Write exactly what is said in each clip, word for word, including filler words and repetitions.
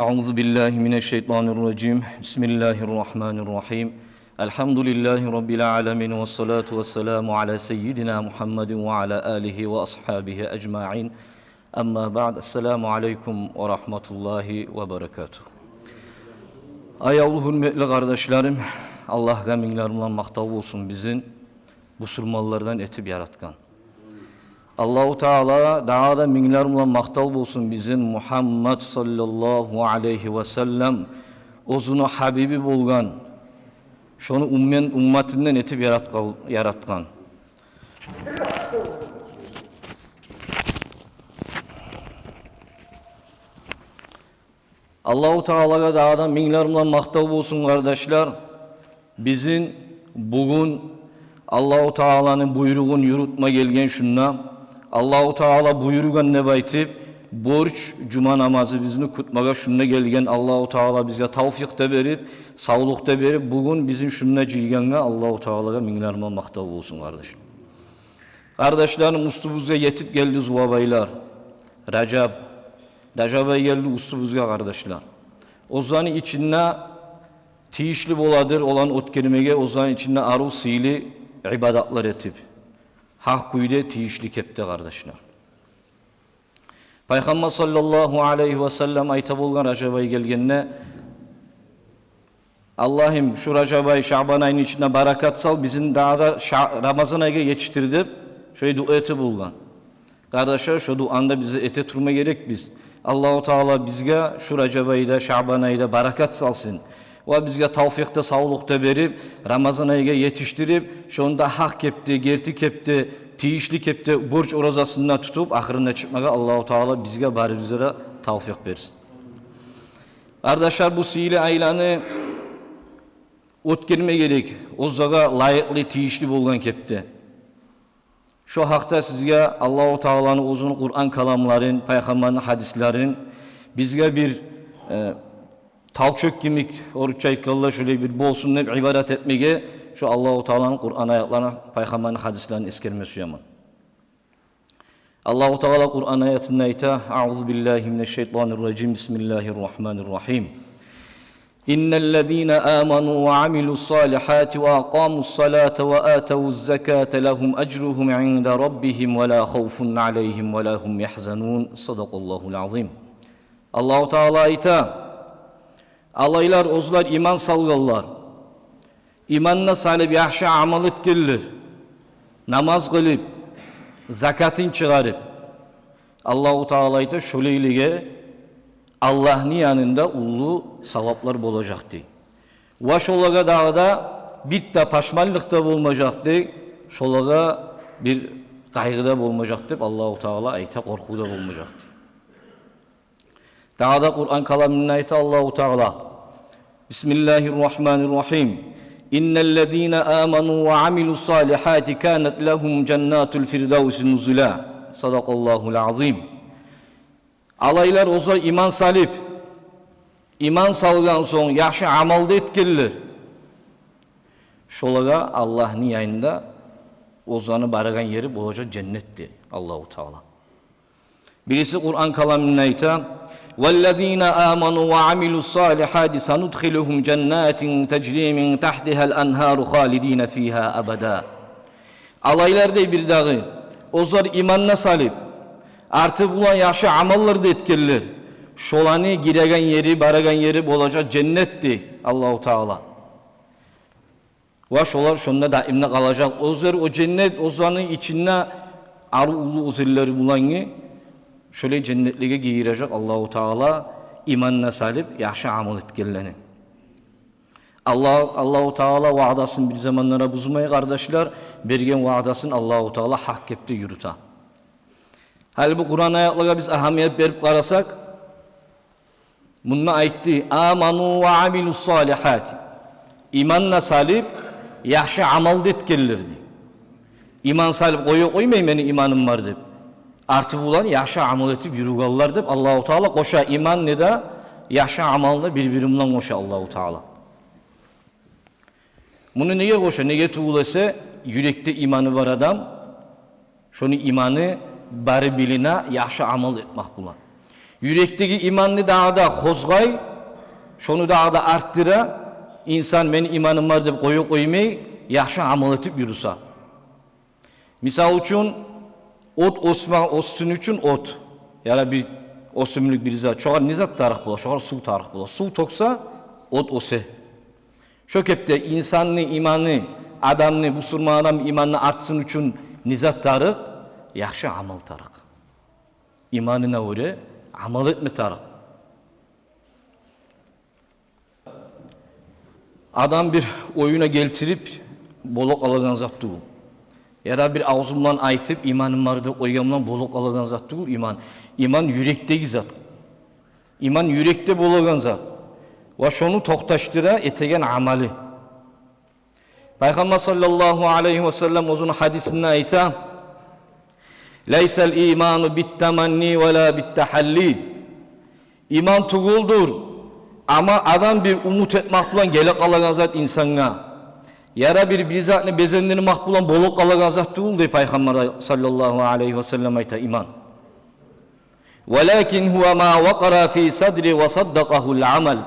أعوذ بالله من الشيطان الرجيم. بسم الله الرحمن الرحيم. الحمد لله رب العالمين، والصلاة والسلام على سيدنا محمد وعلى آله وأصحابه أجمعين. أما بعد، السلام عليكم ورحمة الله وبركاته. Аявлу гьюрметли къардашларым, Аллагьгъа минглер булан макътав болсун, бизин бусурманлардан этип яратгъан. Аллагьу Таала дагъы да минглер булан макътав болсун, бизин Мугьаммад саллаллагьу алайгьи ва саллам оьзюню гьабиби болгъан, шону уммен-, умматындан этип яратгъан, яратгъан. Аллагьу Таалагъа дагъы да минглер булан макътав болсун, къардашлар. Бизин бугюн Аллагьу Тааланы буйругъун юрютме гелген шунда, Аллагьу Таала буюргъан деп айтып, борч жума намазыбызны кютмеге шунда гелген, Аллагьу Таала бизге тавфикъ де берип, савлукъ да берип, бугюн бизин шунда жыйгъангъа Аллагьу Таалагъа минглер булан макътав болсун, къардашлар. Къардашларым, уьстюбюзге етип гелди зувабайлар. Ражаб, Ражаб ай гелди уьстюбюзге, къардашлар. Оьзлени ичинде тийишли боладыр оланы оьтгермеге, оьзлени ичинде арив сыйлы ибадатлар этип, гьакъ кюйде, тийишли кепде, къардашлар. Пайхаммар саллаллагьу алайгьи ва саллам айта болгъан, Ражаб ай гелгенде: «Аллагьым, шу Ражаб ай, Шагьбан айны ичинде баракат сал, бизин дагъы да Ша-, Рамазан айгъа етишдир», — деп, шолай дуа этип болгъан. Къардашлар, шо дуаны да биз эте турма герекбиз. Аллагьу Таала бизге шу Ражаб айда, Шагьбан айда баракат салсын. Ва бизге тавфикъ да, савлукъ да берип, Рамазан айгъа етишдирип, шонда гьакъ кепде, герти кепде, тийишли кепде борч оразасын да тутуп, ахырына чыкъмагъа Аллагьу Таала бизге, барыбызгъа да тавфикъ берсин. Къардашлар, бу сыйлы айланы оьтгерме герек оьзлеге лайыкълы, тийишли болгъан кепде. Шо гьакъда сизге Аллагьу Тааланы оьзюню Къуран каламларын, пайхаммарны гьадислерин, бизге бир, э, толчок кимик, орусча айтгъанда, шолай бир болсун деп ибарат этмеге, шо Аллагьу Тааланы Къуран аятларын, пайхаммарны гьадислерин эсгерме сюемен. Аллагьу Таала Къуран аятында айта: أعوذ بالله من الشيطان الرجيم. بسم الله الرحمن الرحيم. إن الذين آمنوا وعملوا الصالحات وأقاموا الصلاة وآتوا الزكاة لهم أجرهم عند ربهم ولا خوف عليهم ولا هم يحزنون. صدق الله العظيم. Аллагьу Таала айта: «Алайлар, оьзлер иман салгъанлар, иманны салып, яхшы амал этгенлер, намаз къылып, закатын чыгъарып». Аллагьу Таала айта: «Шолайларгъа Аллагьны янында уллу саваплар болажакъ», — дей. «Ва шолагъа дагъы да бир де пашманлыкъ да болмажакъ», — дей. «Шолагъа бир къайгъы да болмажакъ», — деп Аллагьу Таала айта, «къоркъув да болмажакъ», — дей. Дагъы да Къуран каламында айта Аллагьу Таала: بسم الله الرحمن الرحيم. إن الذين آمنوا وعملوا الصالحات كانت لهم جنات الفردوس نزلا. صدق الله العظيم. Алайлар, оьзлер иман салып, иман салгъан сонг яхшы амал да этгенлер, шолагъа Аллагьны янында оьзлени барагъан ери болажакъ женнет, дей Аллагьу Таала. Бириси Къуран каламында айта: والذين آمنوا وعملوا الصالحات سندخلهم جنات تجري من تحتها الأنهار خالدين فيها أبدا. Алайлар, дей, бир дагъы, оьзлер иманны салып, арты булан яхшы амаллар да этгенлер, шоланы гиреген ери, барагъан ери болажакъ женнет, дей Аллагьу Таала. Ва шолар шонда даимде къалажакъ. Оьзлер о женнет, оьзлени ичинде арив уллу оьзенлери булангъы, шолай женнетлеге гийирежек Аллагьу Таала иманны салып, яхшы амал этгенлени. Аллагь, Аллагьу Таала ваъдасын бир заманда да бузмай, къардашлар, берген ваъдасын Аллагьу Таала гьакъ кепде юрюте. Гьали бу Къуран аятлагъа биз агьамият берип къарасакъ, мунда айтды: آمنوا وعملوا الصالحات. Иманны салып, яхшы амал да этгенлер, дей. Иман салып къоя къоймай, мени иманым бар деп. Арты булан яхшы амал этип юрюгенлер деп Аллагьу Таала къоша иманны да, яхшы амалны да бир-бири булан къоша Аллагьу Таала. Муну неге къоша? Неге тюгюл эсе, юрекде иманы бар адам, шону иманы бары билине яхшы амал этмек булан. Юрекдеги иманны дагъы да къозгъай, шону дагъы да артдыра. Инсан «мени иманым бар» деп къоюп къоймай, яхшы амал этип юрюсе. Мисал учун, от оьсме, оьссюн учун от, яда бир оьсюмлюк, бир зат, шогъар не зат тарыкъ бола? Шогъар сув тарыкъ бола. Сув тёксе, от оьсе. Шо кепде инсанны иманы, адамны, бусурман адамны иманы артсын учун не зат тарыкъ? Яхшы амал тарыкъ. Иманына гёре амал этме тарыкъ. Адам бир оюна гелтирип болуп къалагъан зат тюгюл. Яда бир авзу булан айтып, «иманым бар» деп къойгъан булан болуп къалагъан зат тюгюл иман. Иман юрекдеги зат. Иман юрекде болагъан зат. Ва шону токъташдыра этеген амалы. Пайхаммар саллаллагьу алайгьи ва саллам оьзюню гьадисинде айта: «Лайсал иману биттаманни ва ла биттагьалли». Иман тюгюлдюр, амма адам бир умут этмакъ булан гелип къалагъан зат инсангъа. Яда бир, бир затны безендирмакъ булан болуп къалагъан зат тюгюл, дей Пайхаммар саллаллагьу алайгьи ва саллам айта, иман. «Валакин гьува ма вакъара фи садри ва саддакъагьул амал».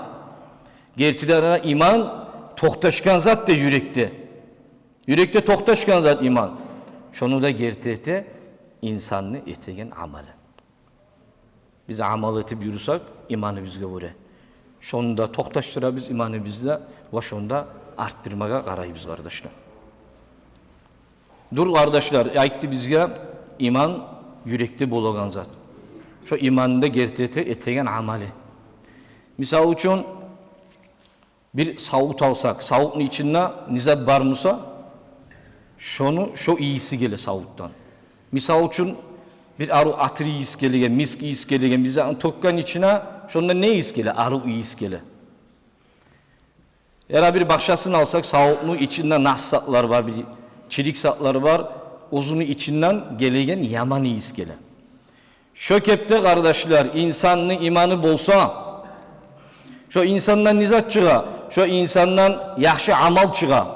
Гертиден де иман токъташгъан зат да юрекде. Юрекде токъташгъан зат иман. Шону да герти эте инсанны этеген амалы. Биз амал этип юрюсек, иманыбызгъа гёре, шону да токъташдырабыз иманыбызда ва шону да артдырмагъа къарайбыз, къардашлар. Дюр, къардашлар, айтды бизге, иман юрекде болагъан зат. Шо иманны да герти эте этеген амалы. Мисал учун, бир савут алсакъ, савутну ичинде не зат бар буса, шону, шо ийиси геле савутдан. Мисал учун, бир арив атыр ийис гелеген, миск ийис гелеген бир затны тёкген ичине, шондан не ийис геле? Арив ийис геле. Яда бир бакъчасын алсакъ, савутну ичинде нас затлар бар, бир чирик затлар бар, оьзюню ичинден гелеген яман ийис геле. Шо кепде, къардашлар, инсанны иманы болса, шо инсандан не зат чыгъа? Шо инсандан яхшы амал чыгъа.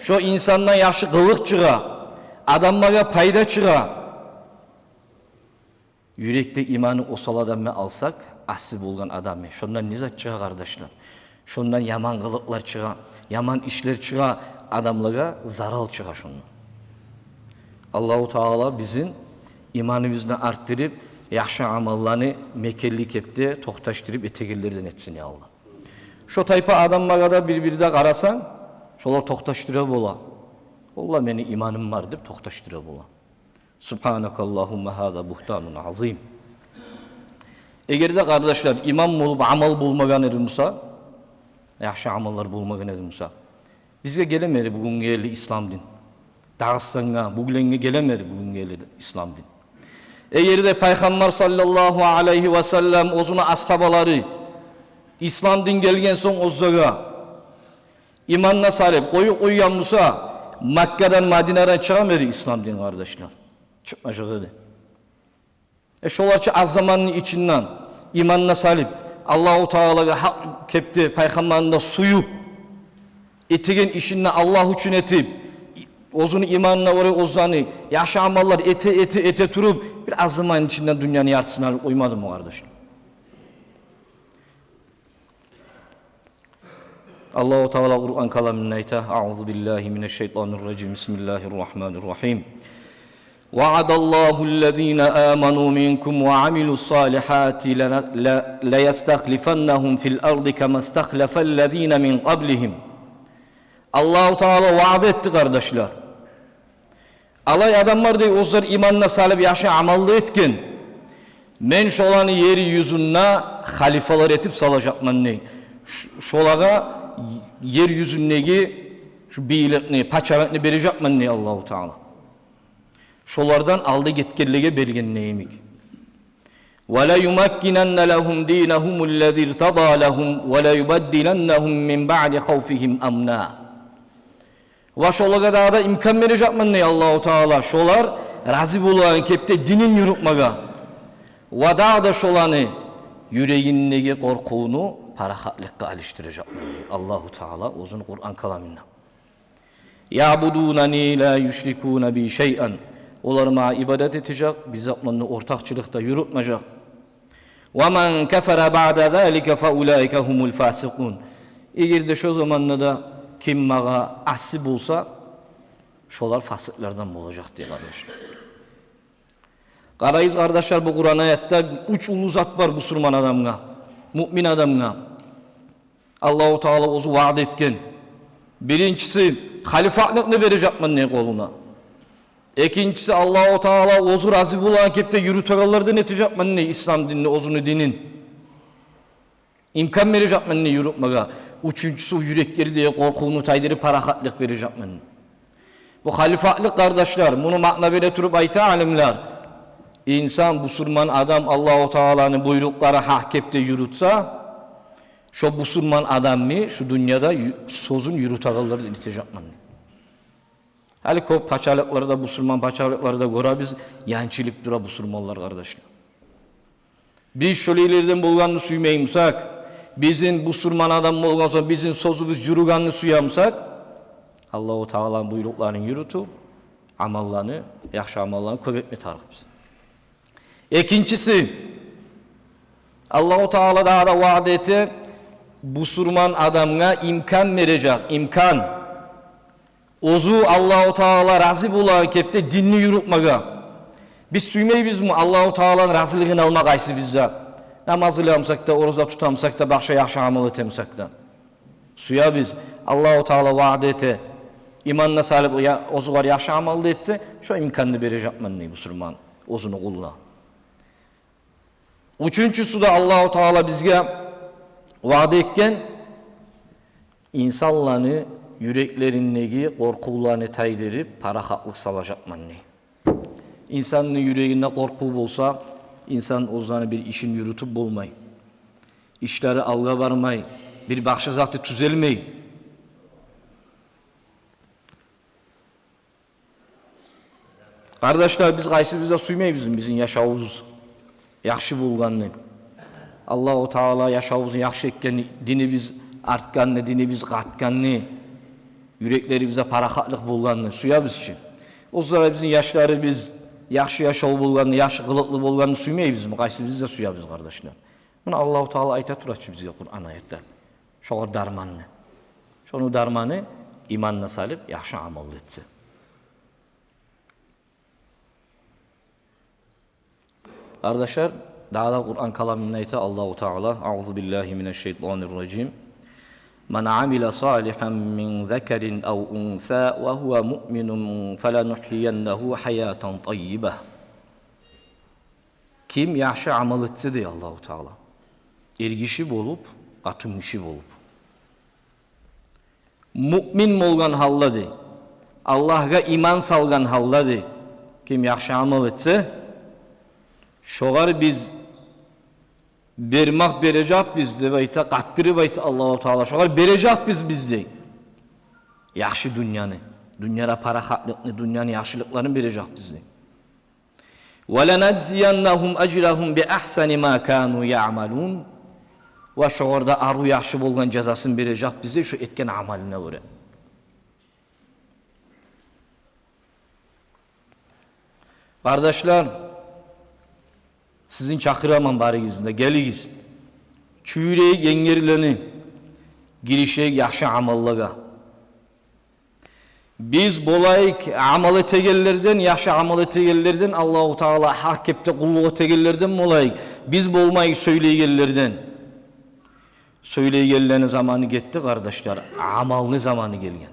Шо инсандан яхшы къылыкъ чыгъа. Адамлагъа пайда чыгъа. Юрекде иманы осал адамны алсакъ, аси болгъан адамны, шондан не зат чыгъа, къардашлар? Шондан яман къылыкълар чыгъа, яман ишлер чыгъа, адамлагъа зарал чыгъа шондан. Аллагьу Таала бизин иманыбызны артдырып, яхшы амалланы мекенли кепде токъташдырып этегенлерден этсин, я Аллагь. Шо тайпа адамлагъа да бир-бирде къарасанг, шолар токъташдыра бола. «Валлагь, мени иманым бар», — деп токъташдыра бола. Субгьанакаллагьумма, гьаза бугьтанун азим. Эгер де, къардашлар, иман болуп, амал болмагъан эди буса, яхшы амаллар болмагъан эди буса, бизге гелемеди бугюнге ерли ислам дин. Дагъыстангъа, Бугленге гелемеди бугюнге ерли ислам дин. Эгер де Пайхаммар саллаллагьу алайгьи ва саллам, оьзюню асгьабалары ислам дин гелген сонг оьзлеге иманына салып къоюп къойгъан буса, Маккадан, Мадинадан чыгъамеди ислам дин, къардашлар. Чыкъмажакъ эди. Э, шоларча аз заманны ичинден иманына салып, Аллагьу Таалагъа гьакъ кепде, Пайхаммарына сююп, этеген ишин де Аллагь учун этип, оьзюню иманына гёре оьзлени яхшы амаллар эте, эте, эте туруп, бир аз заманны ичинден дюньяны яртысын алып къоймадымы, къардашлар? Аллагьу Таала Къуран каламында айта: «Аъузу биллагьи минаш-шайтанир-ражим. Бисмиллагьир-рагьманир-рагьим. Ваъадаллагьу ллазина аману минкум ва амилус-салигьати ла, ла, лаястахлифаннагьум фил арди кама стахлафал лазина мин къаблигьим». Аллагьу Таала ваъда этди, къардашлар. Алай адамлар, дей, оьзлер иманына салып, яхшы амаллар этген, мен шоланы ер юзюнде халифалар этип салажакъман, дей. Ш-, шолагъа ер юзюндеги шу бийликни, пачалыкъны бережекмен, дей Аллагьу Таала. Шолардан алда гетгенлеге берген йимик. «Ва ла юмаккинанна лагьум динагьумуллази иртада лагьум ва ла юбаддиланнагьум мин баъди хавфигьим амна». Ва шолагъа дагъы да имкан бережекмен, дей Аллагьу Таала, шолар рази болагъан кепде динин юрютмеге. Ва дагъы да шоланы юрегиндеги къоркъувну парахатлыкъгъа алышдыражакъман, дей Аллагьу Таала оьзюню Къуран каламында. «Яъбудунани ла юшрикуна би шайъан». Олар магъа ибадат этежек, бир зат булан да ортакъчылыкъ да юрютмежек. «Ва ман кафара баъда залика фа улаика гьумул фасикъун». Эгер де шо заманда да ким магъа асси болса, шолар фасикълардан болажакъ, дей, къардашлар. Къарайыз, къардашлар, бу Къуран аятда уьч уллу зат бар бусурман адамгъа, муъмин адамгъа. Аллагьу Таала оьзю ваъда этген. Биринчиси, халифатлыкъны бережекмен, дей, къолуна. Экинчиси, Аллагьу Таала оьзю рази болагъан кепде юрютегенлерден этежекмен, дей, ислам динни, оьзюню динин. Имкан бережекмен, дей, юрютмеге. Уьчюнчюсю, юреклерде къоркъувну тайдырып, парахатлыкъ бережекмен. Бу халифатлыкъ, къардашлар, муну маъна бере туруп айта алимлер: инсан, бусурман адам Аллагьу Тааланы буйрукъларын гьакъ кепде юрютсе, шо бусурман адамны шу дюньяда ю-, сёзюн юрютегенлерден этежекмен. Гьали кёп пачалыкъларда, бусурман пачалыкъларда гёребиз, янчылып тура бусурманлар, къардашлар. Биз шолайлардан болгъанны сюймей бусакъ, бизин бусурман адам болгъан сонг бизин сёзюбюз юрюгенни сюе бусакъ, Аллагьу Тааланы буйрукъларын юрютюп, амалланы, яхшы амалланы кёп этме тарыкъбыз. Экинчиси, Аллагьу Таала дагъы да ваъда эте, бусурман адамгъа имкан бережек, имкан. Оьзю Аллагьу Таала рази болагъан кепде динни юрютмеге. Биз сюймейбизми Аллагьу Тааланы разилигин алмакъ къайсыбыз да? Намаз къыла бусакъ да, ораза тута бусакъ да, башгъа яхшы амал эте бусакъ да. Сюебиз. Аллагьу Таала ваъда эте, иманына салып, я-, оьзюгер яхшы амал да этсе, шо имканны бережекмен, дей, бусурман оьзюню къулуна. Уьчюнчюсю де, Аллагьу Таала бизге ваъда этген, инсанланы юреклериндеги къоркъувланы тайдырып, парахатлыкъ салажакъман, дей. Инсанны юрегинде къоркъув болса, инсан оьзюню бир ишин юрютюп болмай. Ишлери алгъа бармай, бир башгъа заты тюзелмей. Къардашлар, биз къайсыбыз да сюймейбизми бизин яшавубуз яхшы болгъанны? Аллагьу Таала яшавубузну яхшы этгенни, динибиз артгъанны, динибиз къатгъанны, юреклерибизде парахатлыкъ болгъанны сюебиз чи. Оьзлере бизин яшларыбыз яхшы яшав болгъанны, яхшы къылыкълы болгъанны сюймейбизми? Къайсыбыз да сюебиз, къардашлар. Муна Аллагьу Таала айта тура чы бизге Къуран аятда шогъар дарманны. Шону дарманы иманына салып, яхшы амал этсе. Къардашлар, дагъы да Къуран каламында айта Аллагьу Таала: «Аъузу биллагьи минаш-шайтанир-ражим. Ман амила салигьан мин закарин ав унса ва гьува муъминун фаланугьйияннагьу гьаятан таййиба». Ким яхшы амал этсе, дей Аллагьу Таала, эргиши болуп, къатынгиши болуп, муъмин болгъан гьалда, дей, Аллагьгъа иман салгъан гьалда, дей, ким яхшы амал этсе, шогъар биз бермакъ бережекбиз деп айта, къаттырып айта Аллагьу Таала. Шогъар бережекбиз биз, дей, яхшы дюньяны, дюньяда парахатлыкъны, дюньяны яхшылыкъларын бережекбиз, дей. «Ва ланажзияннагьум ажрагьум би агьсани ма кану яъмалун». Ва шогъар да арив, яхшы болгъан жазасын бережекбиз, дей, шо этген амалына гёре. Къардашлар, сизин чакъыраман барыгъызны да, гелигиз, чюйюрейик енгерлени, гиришейик яхшы амаллагъа. Биз болайыкъ амал этегенлерден, яхшы амал этегенлерден, Аллагьу Таалагъа гьакъ кепде къуллукъ этегенлерден болайыкъ. Биз болмайыкъ сёйлейгенлерден. Сёйлейгенлени заманы гетди, къардашлар, амалны заманы гелген.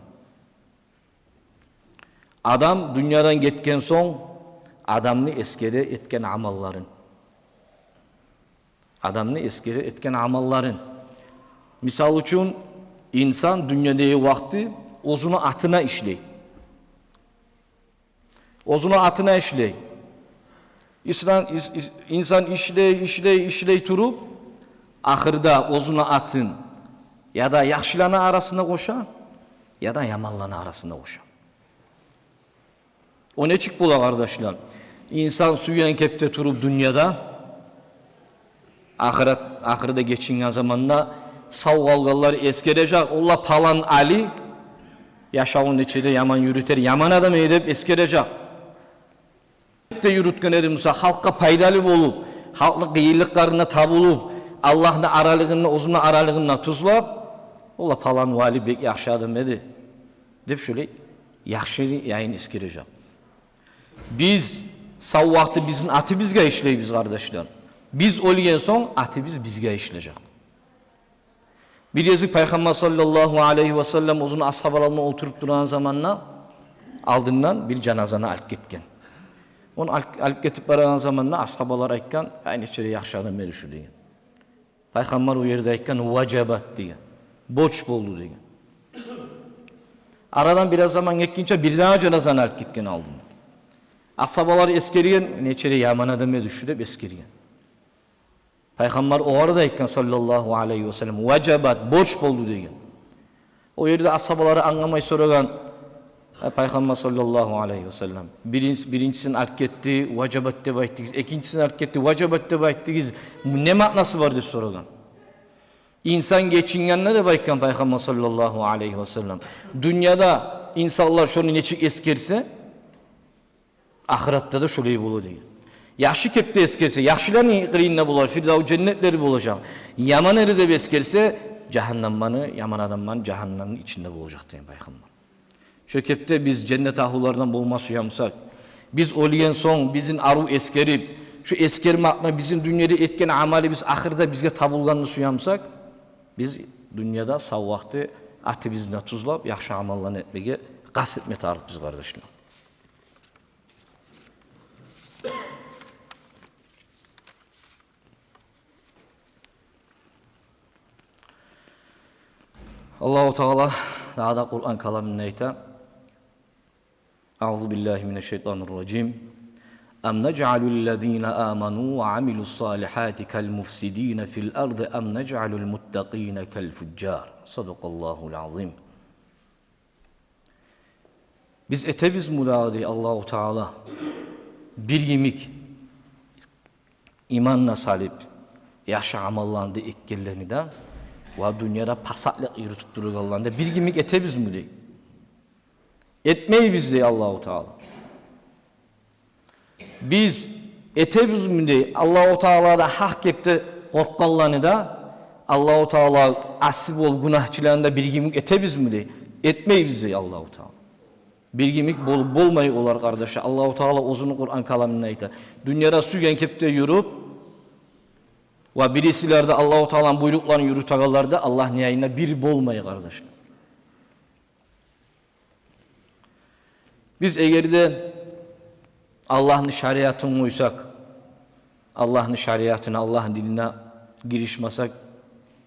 Адам дюньядан гетген сонг, адамны эсгере этген амалларын. Адамны эсгере этген амалларын. Мисал учун, инсан дюньядагъы вакъти оьзюню атына ишлей. Оьзюню атына ишлей. Ислам, ис-, ис-, инсан ишлей, ишлей, ишлей туруп, ахырда оьзюню атын яда яхшыланы арасына къоша, яда яманланы арасына къоша. О нечик бола, къардашлар? Инсан сюйген кепде туруп дюньяда, ахырат, ахырда гечинген заманда сав къалгъанлар эсгережек: «Олла, палан Али яшавун нече де яман юрютер, яман адам эди», — деп эсгережек. Де юрютген эди буса, халкъгъа пайдалы болуп, халкъны къыйынлыкъларына табулуп, Аллагьны аралыгъын, оьзюню аралыгъын тюзлеп, ола палан вали бек яхшы адам эди деп, шолай яхшы яйын эсгережек. Биз сав вакъти бизин атыбызгъа ишлейбиз, къардашлар. Биз оьлген сонг атыбыз бизге ишлежек. Бир гезик Пайхаммар саллаллагьу алайгьи васаллам оьзюню асгьабалары булан олтуруп турагъан заманда алдындан бир жаназаны алып гетген. Ону алып, алып гетип барагъан заманда асгьабалар айтгъан: «Ай, нече де яхшы адам эди шу», — деген. Пайхаммар о ерде айтгъан: «Важабат», — деген. «Борч болду», — деген. Арадан бираз заман гетгинче бир дагъы жаназаны алып гетген алдындан. Асгьабалар эсгерген: «Нече де яман адам эди шу», — деп эсгерген. Пайхаммар огъар да айтгъан саллаллагьу алайгьи васаллам: «Важабат, борч болду», — деген. О ерде асгьабалары англамай сорагъан: «Э, Пайхаммар саллаллагьу алайгьи васаллам, биринчи-, биринчисин алып гетди, важабат деп айтдыгъыз, экинчисин алып гетди, важабат деп айтдыгъыз. Бу не маънасы бар?» — деп сорагъан. «Инсан гечингенде, — деп айтгъан Пайхаммар саллаллагьу алайгьи васаллам, — дюньяда инсанлар шону нечик эсгерсе, ахыратда да шолай бола», — деген. Яхшы кепде эсгерсе, яхшыланы къырыйында болар, Фирдавс женнетлери болажакъ. Яман эди деп эсгерсе, жагьаннамны, яман адамланы жагьаннамны ичинде болажакъ деген Пайхаммар. Шо кепде биз женнет агьлулардан болма сюе бусакъ, биз оьлген сонг бизин арив эсгерип, шо эсгермекни, бизин дюньяда этген амалыбыз ахырда бизге табулгъанны сюе бусакъ, биз дюньяда сав вакъти атыбызны тюзлеп, яхшы амалланы этмеге къаст этме тарыкъбыз, къардашлар. Аллагьу Таала дагъы да Къуран каламында айта: «Аузу биллагьи минаш-шайтанир-ражим. Ам нажъалул-лазина аману ва амилус-салихати кал-муфсидина фил-арзи, ам нажъалул-муттакъина кал-фужжар». Садакъаллагьул-азим. Биз этебизми дагъы, дей Аллагьу Таала, бир йимик иман да салып, яхшы амалланы да этгенлени де, ва дюньяда пасатлыкъ юрютюп турагъанланы да бир йимик этебизми, дей. Этмейбиз, дей Аллагьу Таала. Биз этебизми, дей, Аллагьу Тааладан гьакъ кепде къоркъгъанланы да, Аллагьу Таала аси бол гюнагьчыланы да бир йимик этебизми, дей? Этмейбиз, дей Аллагьу Таала. Бир йимик бол-, болмай олар, къардашлар. Аллагьу Таала оьзюню Къуран каламында айта. Дюньяда сюйген кепде юрюп, ва бирисилер де Аллагьу Тааланы буйрукъларын юрютегенлер де Аллагьны янында бир болмай, къардашлар. Биз эгер де Аллагьны шариатын къойсакъ, Аллагьны шариатына, Аллагьны динине гиришмесек,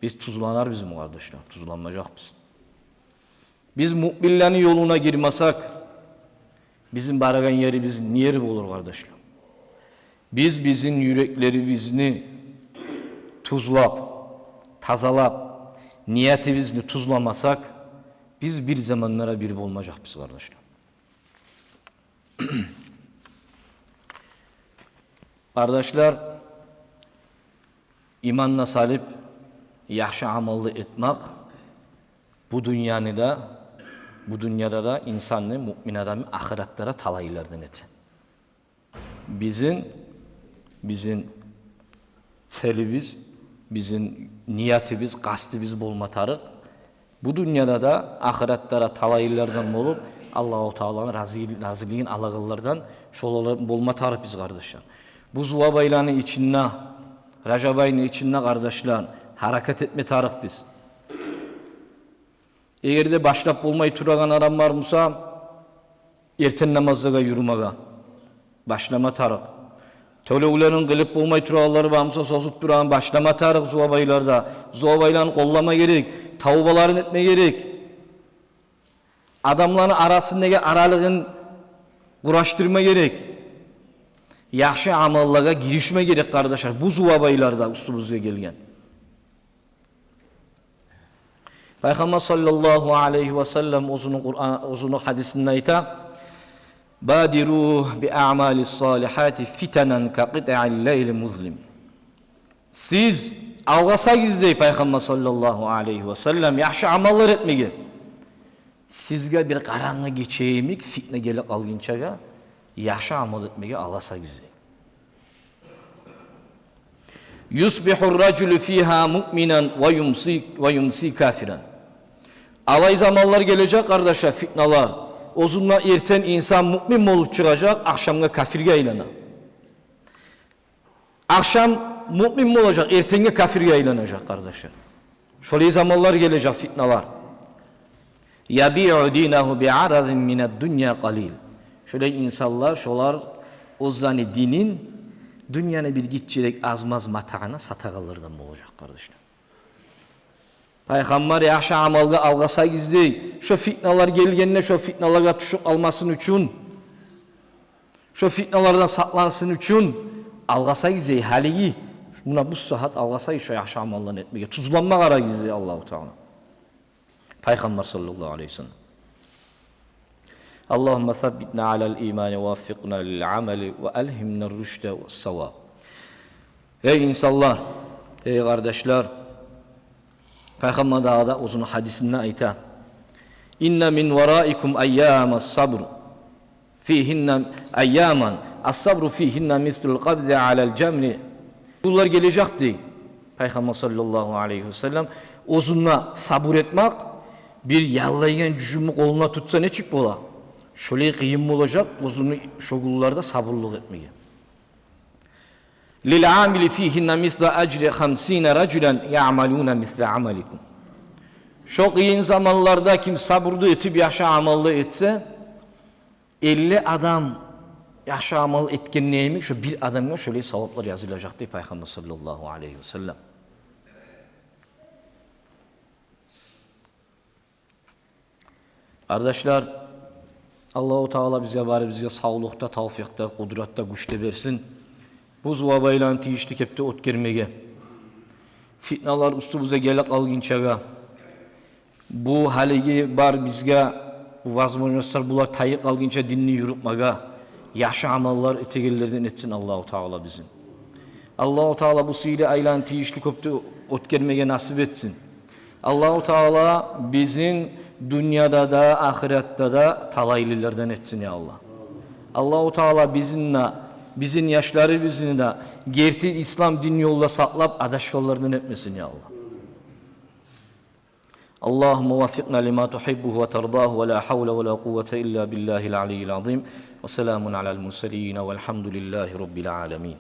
биз тюзленербизми, къардашлар? Тюзленмежекбиз. Биз муъминлени ёлуна гирмесек, бизин барагъан ерибиз не ер болур, къардашлар? Биз бизин юреклерибизни тюзлеп, тазалап, ниятыбызны тюзлемесек, биз бир заманда да бир болмажакъбыз, къардашлар. Къардашлар, иманны салып, яхшы амалны этмек бу дюньяны да, бу дюньяда да инсанны, муъмин адамны ахыратда да талайлылардан эте. Бизин, бизин целибиз, бизин ниятыбыз, къастыбыз болма тарыкъ. Бу дюньяда да, ахыратда да талайлылардан болуп, Аллагьу Тааланы рази-, разилигин алагъанлардан, шолар болма тарыкъбыз, къардашлар. Бу зувабайланы ичинде, Ражаб айны ичинде, къардашлар, гьаракат этме тарыкъбыз. Эгер де башлап болмай турагъан адам бар буса, эртен намазлагъа юрюмеге башлама тарыкъ. Тёлевлерин къылып болмай турагъанлар бар буса, созуп турагъан, башлама тарыкъ зувабайларда. Зувабайланы къоллама герек, тавбаларын этме герек. Адамланы арасындагъы аралыгъын къураштырма герек. Яхшы амаллагъа гиришме герек, къардашлар, бу зувабайларда уьстюбюзге гелген. Пайхаммар саллаллагьу алайгьи ва саллам оьзюню Къуран, оьзюню гьадисинде айта: «Бадиру би аъмалис-салигьати фитанан ка къитъил-лайлил-музлим». Сиз алгъасагъыз, дей Пайхаммар саллаллагьу алайгьи ва саллам, яхшы амаллар этмеге. Сизге бир къарангы гече йимик фитна гелип къалгъынчагъа яхшы амал этмеге алгъасагъыз, дей. يصبح الرجل فيها مؤمنا ويمسي، ويمسي كافرا. Алай заманлар гележек, къардашлар, фитналар. Оьзюнде эртен инсан муъмин болуп чыгъажакъ, ахшамгъа кафирге айлана. Ахшам муъмин болажакъ, эртенге кафирге айланажакъ, къардашлар. Шолай заманлар гележек, фитналар. يبيع دينه بعرض من الدنيا قليل. Шолай инсанлар, шолар оьзлени динин дюньяны бир гиччирек аз-маз матагъына сатагъанлардан болажакъ, къардашлар. Пайхаммар яхшы амалгъа алгъасагъыз дей, шо фитналар гелгенде, шо фитналагъа тюшюп къалмасын учун, шо фитналардан сакълансын учун алгъасагъыз дей, гьалиги, муна бу сагьат алгъасагъыз шо яхшы амалланы этмеге, тюзланма къарагъыз дей Аллагьу Таала. Пайхаммар саллаллагьу алайгьи ва саллам. اللهم ثبتنا على الإيمان ووفقنا للعمل وألهمنا الرشد والصواب. Эй инсанлар, эй къардашлар, Пайхаммар дагъы да оьзюню гьадисинде айта: إن من ورائكم أياما الصبر فيهن، أياما الصبر فيهن مثل القبض على الجمر. Гюнлер гележек дей Пайхаммар саллаллагьу алайгьи ва саллам, оьзюнде сабур этмек, бир яллайгъан жюжюмню къолунда тутса нечик бола, шолай къыйын болажакъ оьзюню шо гюнлерде сабурлукъ этмеге. للعامل فيهن مثل أجر خمسين رجلا يعملون مثل عملكم. Шо къыйын заманларда ким сабурну этип, яхшы амалны этсе, элли адам яхшы амал этгенде йимик, шо бир адамгъа шолай саваплар язылажакъ дей Пайхаммар саллаллагьу алайгьи ва саллам. Къардашлар, Аллагьу Таала бизге, барыбызгъа савлукъ да, тавфикъ да, къудрат да, гюч де берсин бу зувабайланы тийишли кепде оьтгермеге. Фитналар уьстюбюзге геле къалгъынчагъа, бу гьалиги бар бизге бу возможностлар, булар тайып къалгъынча динни юрютмеге, яхшы амаллар этегенлерден этсин Аллагьу Таала бизин. Аллагьу Таала бу сыйлы айланы тийишли кепде оьтгермеге насип этсин. Аллагьу Таала бизин дюньяда да, ахыратда да талайлылардан этсин, я Аллагь. Аллагьу Таала бизин де, бизин яшларыбызны да герти ислам дин ёлда сакълап, адашгъанлардан этмесин, я Аллагь. اللهم وفقنا لما تحبه وترضاه، ولا حول ولا قوة إلا بالله العلي العظيم. وسلام على المرسلين والحمد لله رب العالمين.